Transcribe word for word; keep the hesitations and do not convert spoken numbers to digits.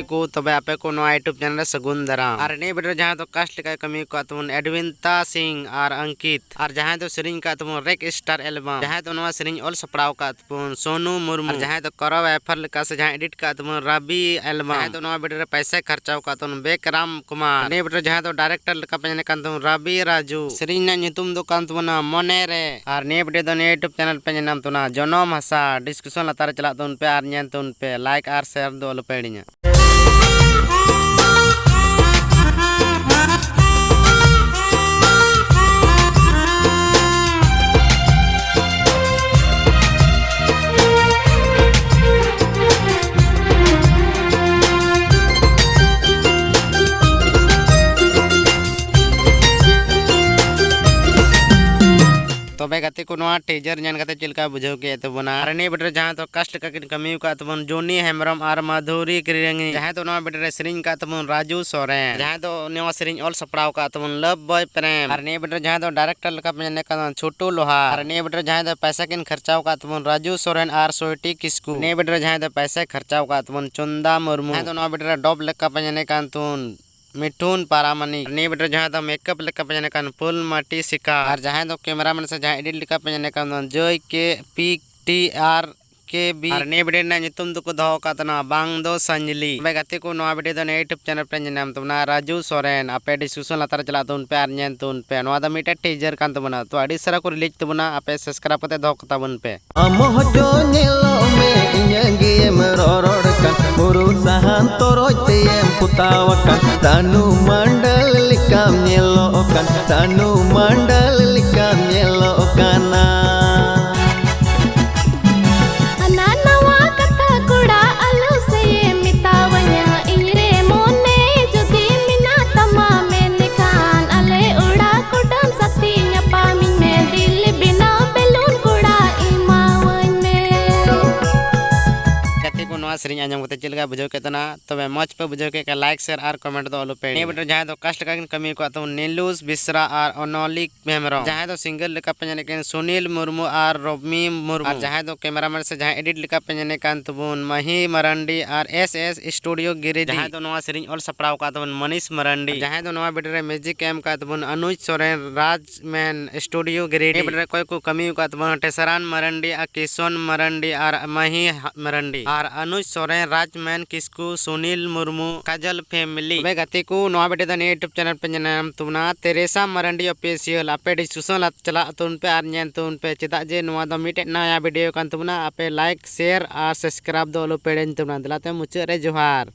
ᱠᱚ, ᱛᱚᱵᱮ ᱟᱯᱮ ᱠᱚ ᱱᱚᱣᱟ YouTube channel ᱨᱮ ᱥᱟᱹᱜᱩᱱ ᱫᱟᱨᱟᱢ᱾ ᱟᱨ ᱱᱤᱭᱟᱹ video ᱨᱮ ᱡᱟᱦᱟᱸᱭ ᱫᱚ cast ᱞᱮᱠᱟ ᱠᱟᱹᱢᱤ ᱟᱠᱟᱫ ᱛᱟᱵᱚᱱ ᱮᱰᱣᱤᱱᱛᱟ ᱥᱤᱝ ᱟᱨ ᱚᱝᱠᱤᱛ, ᱟᱨ ᱡᱟᱦᱟᱸᱭ ᱫᱚ ᱥᱮᱨᱮᱧ ᱟᱠᱟᱫ ᱛᱟᱵᱚᱱ ᱨᱮᱠ ᱥᱴᱟᱨ ᱮᱞᱵᱟᱢ, ᱡᱟᱦᱟᱸᱭ ᱫᱚ ᱱᱚᱣᱟ ᱥᱮᱨᱮᱧ ᱚᱞ ᱥᱟᱯᱲᱟᱣ ᱟᱠᱟᱫ ᱛᱟᱵᱚᱱ ᱥᱳᱱᱩ ᱢᱩᱨᱢᱩ, ᱟᱨ ᱡᱟᱦᱟᱸᱭ ᱫᱚ ᱠᱚᱨᱚᱣᱟᱭᱯᱷᱟᱨ ᱞᱮᱠᱟ ᱥᱮ ᱡᱟᱦᱟᱸᱭ edit ᱟᱠᱟᱫ ᱛᱟᱵᱚᱱ ᱨᱟᱵᱤ ᱮᱞᱵᱟᱢ, ᱡᱟᱦᱟᱸᱭ ᱫᱚ ᱱᱚᱣᱟ video ᱨᱮ ᱯᱟᱭᱥᱟᱭ ᱠᱷᱚᱨᱪᱟᱣ ᱟᱠᱟᱫ ᱛᱟᱵᱚᱱ ᱵᱮᱠᱨᱟᱢ ᱠᱩᱢᱟᱨ, ᱱᱤᱭᱟᱹ video ᱨᱮ ᱡᱟᱦᱟᱸᱭ ᱫᱚ director ᱞᱮᱠᱟ ᱯᱮ ᱧᱮᱞᱮ ᱠᱟᱱ ᱛᱟᱵᱚᱱ ᱨᱟᱵᱤ ᱨᱟᱡᱩ, ᱥᱮᱨᱮᱧ ᱨᱮᱱᱟᱜ ᱧᱩᱛᱩᱢ ᱫᱚ ᱠᱟᱱ ᱛᱟᱵᱚᱱᱟ ᱢᱚᱱᱮ ᱨᱮ᱾ ᱟᱨ ᱱᱤᱭᱟᱹ video ᱫᱚ ᱱᱤᱭᱟᱹ YouTube channel ᱯᱮ ᱧᱮᱞ ᱧᱟᱢ ᱛᱟᱵᱚᱱᱟ ᱡᱚᱱᱚᱢ ᱦᱟᱥᱟ, description ᱞᱟᱛᱟᱨ ᱨᱮ ᱪᱟᱞᱟᱜ ᱛᱟᱵᱚᱱ ᱯᱮ ᱟᱨ ᱧᱮᱞ ᱛᱟᱵᱚᱱ ᱯᱮ, like ᱟᱨ share ᱫᱚ ᱟᱞᱚ ᱯᱮ ᱦᱤᱲᱤᱧᱟ᱾ ᱛᱚᱵᱮ ᱜᱟᱛᱮ ᱠᱚ, ᱱᱚᱣᱟ teaser ᱧᱮᱞ ᱠᱟᱛᱮ ᱪᱮᱫ ᱞᱮᱠᱟ ᱵᱩᱡᱷᱟᱹᱣ ᱠᱮᱫ ᱛᱟᱵᱚᱱᱟ? ᱟᱨ ᱱᱤᱭᱟᱹ video ᱨᱮ ᱡᱟᱦᱟᱸ ᱫᱚ cast ᱞᱮᱠᱟ ᱠᱤᱱ ᱠᱟᱹᱢᱤ ᱟᱠᱟᱫ ᱛᱟᱵᱚᱱ ᱡᱚᱱᱤ ᱦᱮᱢᱵᱨᱚᱢ ᱟᱨ ᱢᱟᱫᱷᱩᱨᱤ ᱠᱤᱨᱤᱭᱟᱝ, ᱡᱟᱦᱟᱸᱭ ᱫᱚ ᱱᱚᱣᱟ video ᱨᱮ ᱥᱮᱨᱮᱧ ᱟᱠᱟᱫ ᱛᱟᱵᱚᱱ ᱨᱟᱡᱩ ᱥᱚᱨᱮᱱ, ᱡᱟᱦᱟᱸᱭ ᱫᱚ ᱱᱚᱣᱟ ᱥᱮᱨᱮᱧ ᱚᱞ ᱥᱟᱯᱲᱟᱣ ᱟᱠᱟᱫ ᱛᱟᱵᱚᱱ ᱞᱟᱵᱷ ᱵᱚᱭ ᱯᱨᱮᱢ, ᱟᱨ ᱱᱤᱭᱟᱹ video ᱨᱮ ᱡᱟᱦᱟᱸᱭ ᱫᱚ director ᱞᱮᱠᱟ ᱯᱮ ᱧᱮᱞᱮ ᱠᱟᱱ ᱛᱟᱵᱚᱱ ᱪᱷᱳᱴᱩ ᱞᱳᱦᱟ, ᱟᱨ ᱱᱤᱭᱟᱹ video ᱨᱮ ᱡᱟᱦᱟᱸᱭ ᱫᱚ ᱯᱚᱭᱥᱟ ᱠᱤᱱ ᱠᱷᱚᱨᱪᱟᱣ ᱟᱠᱟᱫ ᱛᱟᱵᱚᱱ ᱨᱟᱡᱩ ᱥᱚᱨᱮᱱ ᱟᱨ ᱥᱚᱭᱴᱤ ᱠᱤᱥᱠᱩ, ᱱᱤᱭᱟᱹ video ᱨᱮ ᱡᱟᱦᱟᱸᱭ ᱫᱚ ᱯᱚᱭᱥᱟᱭ ᱠᱷᱚᱨᱪᱟᱣ ᱟᱠᱟᱫ ᱛᱟᱵᱚᱱ ᱪᱚᱱᱫᱟ ᱢᱩᱨᱢᱩ, ᱡᱟᱦᱟᱸᱭ ᱫᱚ ᱱᱚᱣᱟ video ᱨᱮ dub ᱞᱮᱠᱟ ᱯᱮ ᱧᱮᱞᱮ ᱠᱟᱱ ᱛᱟᱵᱚᱱ ᱢᱤᱴᱷᱩᱱ ᱯᱟᱨᱟᱢᱟᱱᱤᱠ, ᱱᱤᱭᱟᱹ video ᱨᱮ ᱡᱟᱦᱟᱸᱭ ᱫᱚ makeup ᱞᱮᱠᱟ ᱯᱮ ᱧᱮᱞᱮ ᱠᱟᱱ ᱯᱷᱩᱞ ᱢᱟᱴᱤ ᱥᱤᱠᱟ, ᱟᱨ ᱡᱟᱦᱟᱸᱭ ᱫᱚ cameraman ᱥᱮ ᱡᱟᱦᱟᱸᱭ edit ᱞᱮᱠᱟ ᱯᱮ ᱧᱮᱞᱮ ᱠᱟᱱ ᱫᱚ ᱡᱚᱭ ᱠᱮ ᱯᱤ ᱴᱤ ᱟᱨ ᱠᱮ ᱵᱤ, ᱟᱨ ᱱᱤᱭᱟᱹ video ᱨᱮᱱᱟᱜ ᱧᱩᱛᱩᱢ ᱫᱚᱠᱚ ᱫᱚᱦᱚ ᱟᱠᱟᱫ ᱛᱟᱦᱮᱱᱟ ᱵᱟᱝ ᱫᱚ ᱥᱟᱧᱡᱞᱤ᱾ ᱛᱚᱵᱮ ᱜᱟᱛᱮ ᱠᱚ, ᱱᱚᱣᱟ video ᱫᱚ ᱱᱤᱭᱟᱹ YouTube channel ᱯᱮ ᱧᱮᱞ ᱧᱟᱢ ᱛᱟᱵᱚᱱᱟ ᱨᱟᱡᱩ ᱥᱚᱨᱮᱱ, ᱟᱯᱮ description ᱞᱟᱛᱟᱨ ᱨᱮ ᱪᱟᱞᱟᱜ ᱛᱟᱵᱚᱱ ᱯᱮ ᱟᱨ ᱧᱮᱞ ᱛᱟᱵᱚᱱ ᱯᱮ᱾ ᱱᱚᱣᱟ ᱫᱚ ᱢᱤᱫᱴᱮᱡ teaser ᱠᱟᱱ ᱛᱟᱵᱚᱱᱟ, ᱛᱚ ᱟᱹᱰᱤ ᱩᱥᱟᱹᱨᱟ ᱠᱚ release ᱛᱟᱵᱚᱱᱟ, ᱟᱯᱮ subscribe ᱠᱟᱛᱮ ᱫᱚᱦᱚ ᱠᱟᱛᱟ ᱵᱚᱱ ᱯᱮ᱾ ᱟᱢ ᱦᱚᱪᱚ ᱧᱮᱞᱚᱜ ᱢᱮ, ᱤᱧᱟᱹᱜ ᱜᱮᱢ ᱨᱚᱨᱚᱲ ᱠᱟᱱ, ᱵᱩᱨᱩ ᱥᱟᱦᱟᱱ ᱛᱚᱨᱚᱡ ᱛᱮᱭᱮᱢ ᱯᱚᱛᱟᱣ ᱟᱠᱟᱱ, ᱥᱟᱹᱱᱩ ᱢᱟᱱᱰᱟᱞ ᱞᱮᱠᱟᱢ ᱧᱮᱞᱚᱜ ᱠᱟᱱ, ᱥᱟᱹᱱᱩ ᱢᱟᱱᱰᱟᱞ ᱞᱮᱠᱟᱢ ᱧᱮᱞᱚᱜ ᱠᱟᱱᱟ᱾ ᱦᱟᱱᱟ ᱱᱟᱣᱟ ᱠᱟᱛᱷᱟ ᱠᱚᱲᱟ ᱟᱞᱚ ᱥᱮᱭᱮ ᱢᱮᱛᱟᱣᱟᱹᱧᱟ, ᱤᱧ ᱨᱮ ᱢᱚᱱᱮ ᱡᱩᱫᱤ ᱢᱮᱱᱟᱜ ᱛᱟᱢᱟ ᱢᱮᱱ ᱞᱮᱠᱷᱟᱱ, ᱟᱞᱮ ᱚᱲᱟᱜ ᱠᱩᱰᱟᱹᱢ ᱥᱟᱛᱮ ᱧᱟᱯᱟᱢᱤᱧ ᱢᱮ, ᱫᱤᱞ ᱵᱮᱱᱟᱣ balloon ᱠᱚᱲᱟ ᱮᱢᱟᱣᱟᱹᱧ ᱢᱮ᱾ ᱜᱟᱛᱮ ᱠᱚ, ᱱᱚᱣᱟ ᱥᱮᱨᱮᱧ ᱟᱸᱡᱚᱢ ᱠᱟᱛᱮ ᱪᱮᱫ ᱞᱮᱠᱟ ᱵᱩᱡᱷᱟᱹᱣ ᱠᱮᱫ ᱛᱟᱦᱮᱱᱟ? ᱛᱚᱵᱮ ᱢᱚᱡᱽ ᱯᱮ ᱵᱩᱡᱷᱟᱹᱣ ᱠᱮᱫ ᱠᱷᱟᱱ like, share ᱟᱨ comment ᱫᱚ ᱟᱞᱚ ᱯᱮ ᱦᱤᱲᱤᱧᱟ᱾ ᱱᱤᱭᱟᱹ video ᱨᱮ ᱡᱟᱦᱟᱸᱭ ᱫᱚ cast ᱞᱮᱠᱟ ᱠᱤᱱ ᱠᱟᱹᱢᱤ ᱟᱠᱟᱫ ᱛᱟᱵᱚᱱ ᱱᱤᱞᱩᱥ ᱵᱮᱥᱨᱟ ᱟᱨ ᱚᱱᱚᱞᱤᱠ ᱦᱮᱢᱵᱨᱚᱢ, ᱡᱟᱦᱟᱸᱭ ᱫᱚ singer ᱞᱮᱠᱟ ᱯᱮ ᱧᱮᱞᱮᱫ ᱠᱤᱱ ᱥᱩᱱᱤᱞ ᱢᱩᱨᱢᱩ ᱟᱨ ᱨᱚᱵᱤ ᱢᱩᱨᱢᱩ, ᱟᱨ ᱡᱟᱦᱟᱸᱭ ᱫᱚ cameraman ᱥᱮ ᱡᱟᱦᱟᱸᱭ edit ᱞᱮᱠᱟ ᱯᱮ ᱧᱮᱞᱮᱫ ᱠᱟᱱ ᱛᱟᱵᱚᱱ ᱢᱟᱹᱦᱤ ᱢᱟᱨᱟᱱᱰᱤ ᱟᱨ S S Studio ᱜᱤᱨᱤᱰᱤ, ᱡᱟᱦᱟᱸᱭ ᱫᱚ ᱱᱚᱣᱟ ᱥᱮᱨᱮᱧ ᱚᱞ ᱥᱟᱯᱲᱟᱣ ᱟᱠᱟᱫ ᱛᱟᱵᱚᱱ ᱢᱟᱹᱱᱤᱥ ᱢᱟᱨᱟᱱᱰᱤ, ᱡᱟᱦᱟᱸᱭ ᱫᱚ ᱱᱚᱣᱟ video ᱨᱮ music ᱮ ᱮᱢ ᱟᱠᱟᱫ ᱛᱟᱵᱚᱱ ᱚᱱᱩᱡᱽ ᱥᱚᱨᱮᱱ, ᱨᱟᱡᱽ ᱢᱮᱱ Studio ᱜᱤᱨᱤᱰᱤ᱾ ᱱᱤᱭᱟᱹ video ᱨᱮ ᱚᱠᱚᱭ ᱠᱚ ᱠᱟᱹᱢᱤ ᱟᱠᱟᱫ ᱛᱟᱵᱚᱱᱟ, ᱴᱮᱥᱟᱨᱟᱱ ᱢᱟᱨᱟᱱᱰᱤ ᱟᱨ ᱠᱤᱥᱚᱱ ᱢᱟᱨᱟᱱᱰᱤ ᱟᱨ ᱢᱟᱹᱦᱤ ᱦᱟ-, ᱢᱟᱨᱟᱱᱰᱤ ᱟᱨ ᱚᱱᱩᱡᱽ ᱥᱚᱨᱮᱱ, ᱨᱟᱡᱽ ᱢᱮᱱ ᱠᱤᱥᱠᱩ, ᱥᱩᱱᱤᱞ ᱢᱩᱨᱢᱩ, ᱠᱟᱡᱚᱞ family᱾ ᱛᱚᱵᱮ ᱜᱟᱛᱮ ᱠᱚ, ᱱᱚᱣᱟ video ᱫᱚ ᱱᱤᱭᱟᱹ YouTube channel ᱯᱮ ᱧᱮᱞ ᱧᱟᱢ ᱛᱟᱵᱚᱱᱟ, ᱛᱮᱨᱮᱥᱟ ᱢᱟᱨᱟᱱᱰᱤ Official᱾ ᱟᱯᱮ description ᱞᱟ-, ᱪᱟᱞᱟᱜ ᱛᱟᱵᱚᱱ ᱯᱮ ᱟᱨ ᱧᱮᱞ ᱛᱟᱵᱚᱱ ᱯᱮ, ᱪᱮᱫᱟᱜ ᱡᱮ ᱱᱚᱣᱟ ᱫᱚ ᱢᱤᱫᱴᱮᱡ ᱱᱟᱣᱟ video ᱠᱟᱱ ᱛᱟᱵᱚᱱᱟ᱾ ᱟᱯᱮ like, share ᱟᱨ subscribe ᱫᱚ ᱟᱞᱚ ᱯᱮ ᱦᱤᱲᱤᱧ ᱛᱟᱵᱚᱱᱟ᱾ ᱫᱮᱞᱟ ᱛᱚᱵᱮ ᱢᱩᱪᱟᱹᱫ ᱨᱮ ᱡᱚᱦᱟᱨ᱾